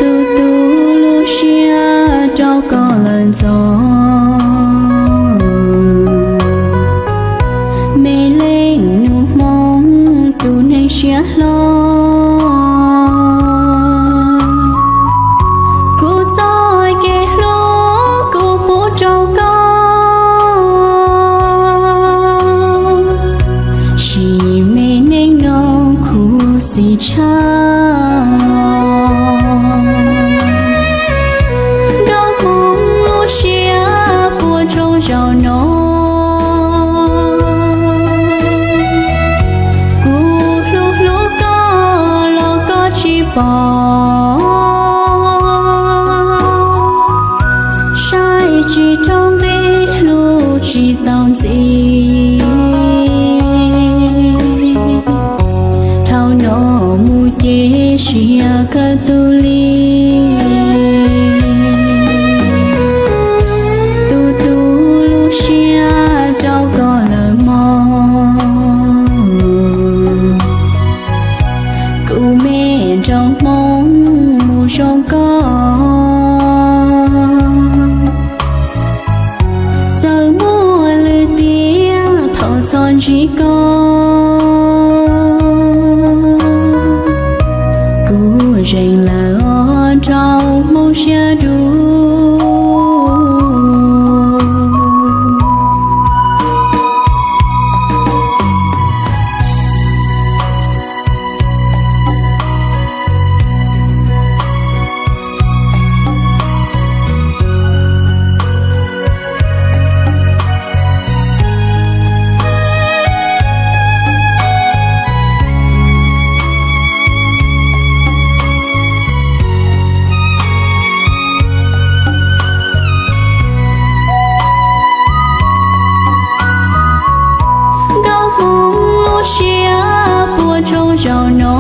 Tus tu lub siab rau koj lawm ntxov, me leej nus Hmoob tus neeg siab hlo. Kuv txoj kev hlub kuv pub rau koj, sim me neej no khuv xim tshaj. Nkauj Hmoob lub siab puas tsoom zaum no, kuv hlub hlub koj los koj tsis pom, saib tsis raug nqi hlub tsis tau ntxiv. Dhau no mus ces siab kawg tus li, tus tu lub siab rau koj lawm mog. Kuv me nraug Hmoob mus zoo koj, txawm muaj lwm tiam thov txhob ntsib koj. Kuv zeem lawm os nraug Hmoob siab dub. Nkauj Hmoob lub siab puas tsoom zaum no,